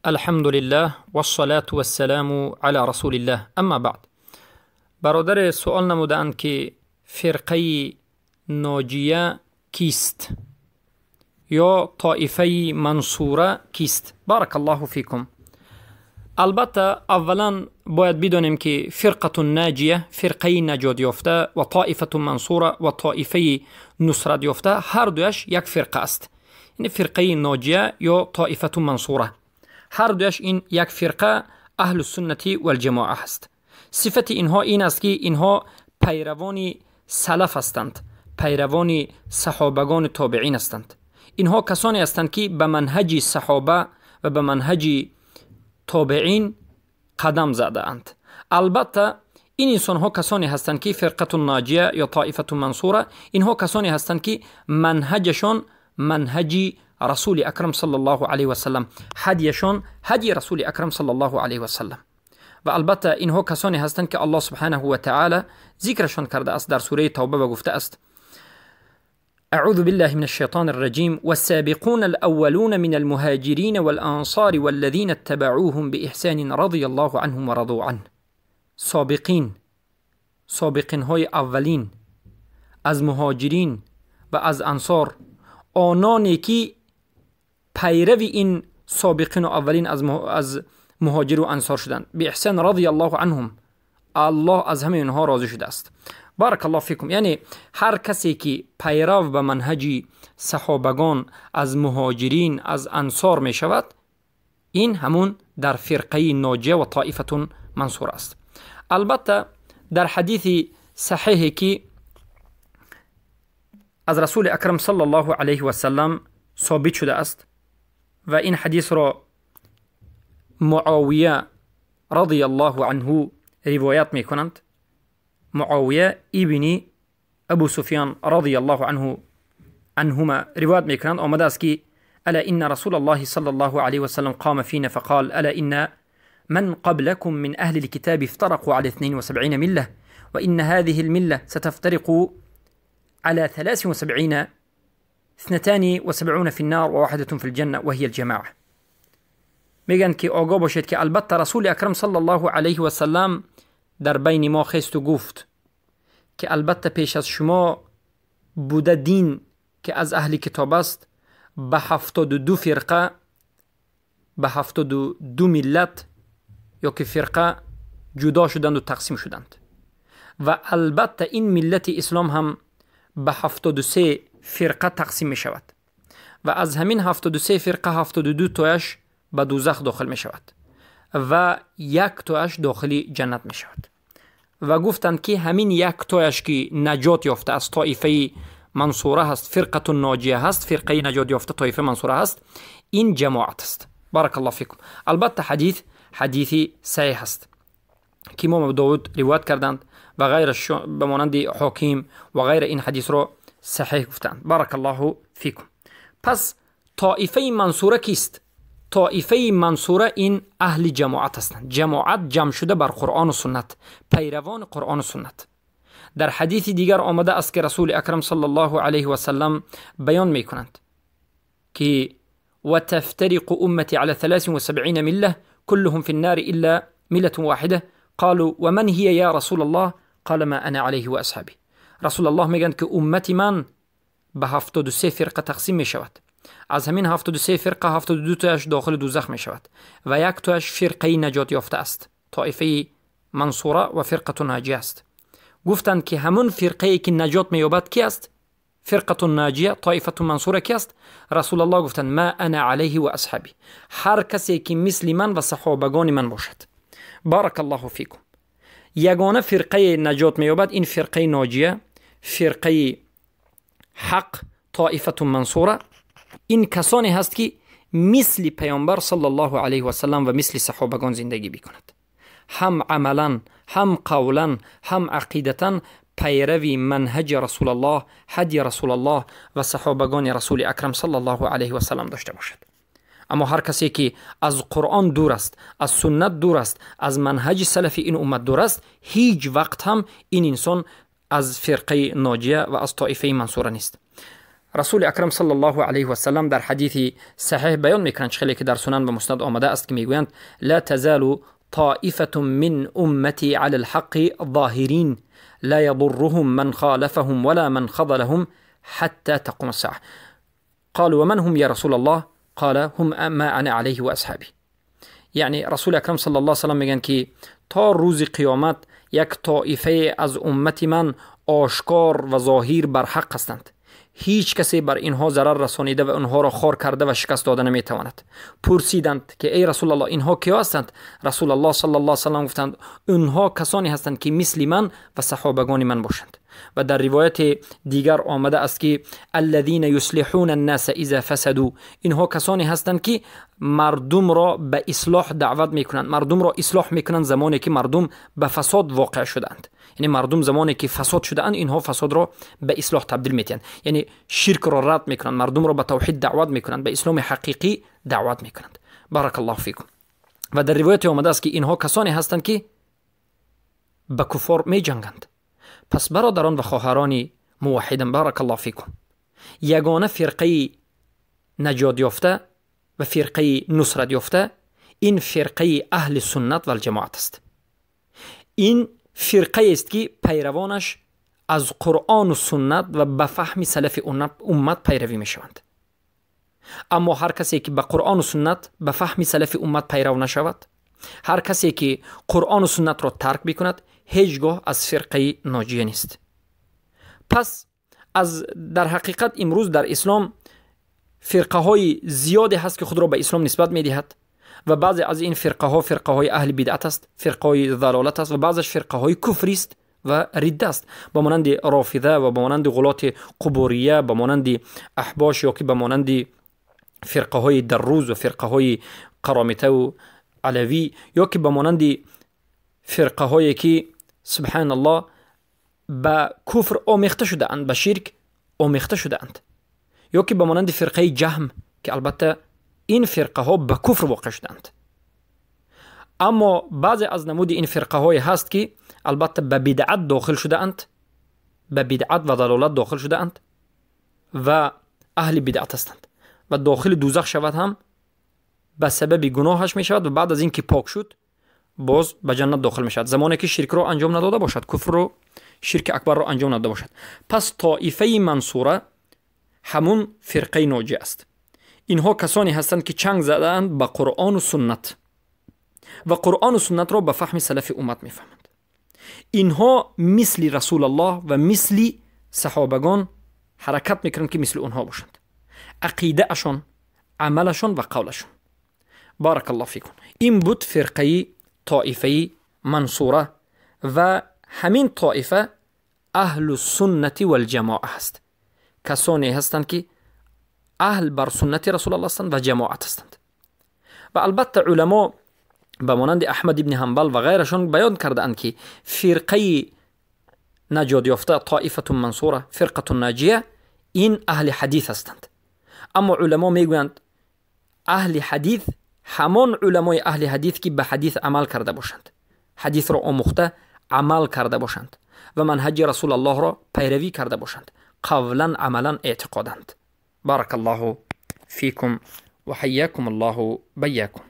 الحمد لله والصلاة والسلام علی رسول الله اما بعد. برادر سوال نمودند که فرقه ناجیه کیست یا طائفه منصوره کیست؟ بارک الله فیکم. البته اولا باید بدانیم که فرقه ناجیه، فرقه نجات یافته، و طائفه منصوره و طائفه نصرت یافته هر دویش یک فرقه است. یعنی فرقه ناجیه یا طائفه منصوره، هر دویش این یک فرقه اهل السنة والجماعه است. صفت اینها این است که اینها پیروان سلف هستند، پیروان صحابگان تابعین هستند. اینها کسانی هستند که به منهج صحابه و به منهج تابعین قدم زده اند. البته این انسان ها کسانی هستند که فرقه ناجیه یا طائفه منصوره، اینها کسانی هستند که منهجشان منهج رسول اکرم صلی الله علیه و سلم، هدیشان هدی رسول اکرم صلی الله علیه و سلم. و البته اینها کسانی هستند که الله سبحانه و تعالی ذکرشان کرده است در سوره توبه و گفته است: اعوذ بالله من الشیطان الرجیم والسابقون الاولون من المهاجرین والانصار والذین اتبعوهم باحسان رضی الله عنهم ورضوا عنه. سابقین، سابقین های اولین از مهاجرین و از انصار، آنانی که پیرو این سابقین و اولین از مهاجر و انصار شدند، به احسان رضی الله عنهم، الله از همه اینها راضی شده است. بارک الله فیکم. یعنی هر کسی که پیرو به منهج صحابگان از مهاجرین از انصار می شود، این همون در فرقه ناجیه و طائفه منصور است. البته در حدیث صحیحی که از رسول اکرم صلی الله علیه و سلم ثابت شده است و این حدیث را معاویه رضی الله عنه روایت می کنند، معاویه ابن ابو سفیان رضی الله عنه عنهما روایت می کنند، آمده است که الا ان رسول الله صلی الله علیه و سلم قام فینا فقال الا ان من قبلكم من اهل الكتاب افترقوا على 72 مله وان هذه المله ستفترق على 73، 72 في النار وواحدة في الجنة وهي الجماعة. میگن که آگاه باشید که البته رسول اکرم صلی الله علیه و سلم در بین ما خیست و گفت که البته پیش از شما بوده دین که از اهل کتاب است به 72 فرقه، به 72 ملت یا که فرقه جدا شدند و تقسیم شدند و البته این ملت اسلام هم به 73 فرقه تقسیم می شود و از همین 73 فرقه 72 تایش به دوزخ داخل می شود و یک تایش داخل جنت می شود. و گفتند که همین یک تایش که نجات یافته از طایفه منصوره هست، فرقه ناجیه هست، فرقه نجات یافته طایفه منصوره هست، این جماعت است. بارک الله فیکم. البته حدیث حدیثی صحیح است که امام داود روایت کردند و غیرش به مانند حاکم و غیر این حدیث را صحیح گفتند. بارک الله فیکم. پس طایفه منصوره کیست؟ طایفه منصوره این اهل جماعت هستند، جماعت جمع شده بر قرآن و سنت، پیروان قرآن و سنت. در حدیث دیگر آمده است که رسول اکرم صلی الله علیه و سلم بیان می کنند که وتفترق امتی على 73 مله كلهم في النار الا مله واحده قالوا ومن هي يا رسول الله قال ما انا عليه واصحابي. رسول الله میگن که امت من به 73 فرقه تقسیم می شود، از همین 73 فرقه 72 تایش داخل دوزخ می شود و یک تایش فرقه نجات یافته است، طایفه منصوره و فرقه ناجیه است. گفتند که همون فرقه که نجات می یابد کی است؟ فرقه ناجیه، طایفه منصوره کی است؟ رسول الله گفتند ما انا علیه و اصحابی، هر کسی که مثل من و صحابگان من باشد. بارک الله فیکم. یگانه فرقه نجات می یابد این فرقه ناجیه، فرقه حق، طایفه منصوره، این کسانی هست که مثل پیامبر صلی الله علیه و سلم و مثل صحابگان زندگی بکند، هم عملا هم قولا هم عقیدتا پیروی منهج رسول الله، هدی رسول الله و صحابگان رسول اکرم صلی الله علیه و سلم داشته باشد. اما هر کسی که از قرآن دور است، از سنت دور است، از منهج سلف این امت دور است، هیچ وقت هم این انسان از فرقه ناجیه و از طایفه منصوره نیست. رسول اکرم صلی الله علیه و سلم در حدیث صحیح بیان میکنند، خیلی که در سنن و مسند آمده است که میگویند لا تزال طائفة من امتی علی الحق ظاهرین لا يضرهم من خالفهم ولا من خذلهم حتى تقوم الساعة. قالوا ومن هم يا رسول الله؟ قال هم ما انا عليه واصحابي. یعنی رسول اکرم صلی الله علیه و سلم میگن که تا روز قیامت یک طائفه از امت من آشکار و ظاهر بر حق هستند، هیچ کسی بر اینها ضرر رسانیده و آنها را خوار کرده و شکست داده نمیتواند. پرسیدند که ای رسول الله اینها کیا هستند؟ رسول الله صلی الله علیه و سلم گفتند اینها کسانی هستند که مثل من و صحابگان من باشند. و در روایت دیگر آمده است که الذین یصلحون الناس اذا فسدوا، اینها کسانی هستند که مردم را به اصلاح دعوت میکنند، مردم را اصلاح میکنند زمانی که مردم به فساد واقع شدند. یعنی مردم زمانی که فساد شده‌اند اینها فساد را به اصلاح تبدیل میکنند، یعنی شرک را رد میکنند، مردم را به توحید دعوت میکنند، به اسلام حقیقی دعوت میکنند. بارک الله فیکم. و در روایت آمده است که اینها کسانی هستند که به کفار میجنگند. پس برادران و خواهران موحدان، بارک الله فیکم، یگانه فرقه نجات یافته و فرقه نصرت یافته این فرقه اهل سنت و الجماعت است. این فرقه است که پیروانش از قرآن و سنت و به فهم سلف امت پیروی میشوند. اما هر کسی که به قرآن و سنت به فهم سلف امت پیرو نشود، هر کسی که قرآن و سنت را ترک بکند، هیچگاه از فرقه ناجیه نیست. پس از در حقیقت امروز در اسلام فرقه های زیادی هست که خود را به اسلام نسبت میدهد و بعضی از این فرقه ها فرقه های اهل بدعت است، فرقه های ضلالت است و بعضش فرقه های کفری است و رده است، با مانند رافضه و با مانند غلات قبوریه، با مانند احباش یا که با مانند فرقه های دروز و فرقه های قرامطه و علوی، یا که با مانند فرقه هایی که سبحان الله به کفر آمیخته شده اند، به شرک آمیخته شده اند، یا که به مانند فرقه جهم که البته این فرقه ها به کفر واقع شدند. اما بعضی از نمود این فرقه های هست که البته به بدعت داخل شده اند، به بدعت و ضلالت داخل شده اند و اهل بدعت هستند و داخل دوزخ شود هم به سبب گناهش می شود و بعد از اینکه پاک شد باز به جنت داخل می شود، زمانی که شرک را انجام نداده باشد، کفر رو شرک اکبر را انجام نداده باشد. پس طائفه منصوره همون فرقه ناجیه است. اینها کسانی هستند که چنگ زدند به قرآن و سنت و قرآن و سنت را به فهم سلف امت میفهمند. اینها مثل رسول الله و مثل صحابگان حرکت میکنند که مثل اونها باشند، عقیده اشان، عملشان و قولشان. بارک الله فیکم. این بود فرقه طائفه منصوره و همین طائفه اهل السنت والجماعه است. کسانی هستند که اهل بر سنت رسول الله هستند و جماعت هستند. و البته علما به مانند احمد ابن حنبل و غیرشان بیان کردند که فرقه نجات یافته، طائفه منصوره، فرقه ناجیه، این اهل حدیث هستند. اما علما میگویند اهل حدیث همان علمای اهل حدیث که به حدیث عمل کرده باشند، حدیث را آموخته عمل کرده باشند و منهج رسول الله را پیروی کرده باشند، قولا عملا اعتقادند. بارك الله فيكم وحياكم الله بياكم.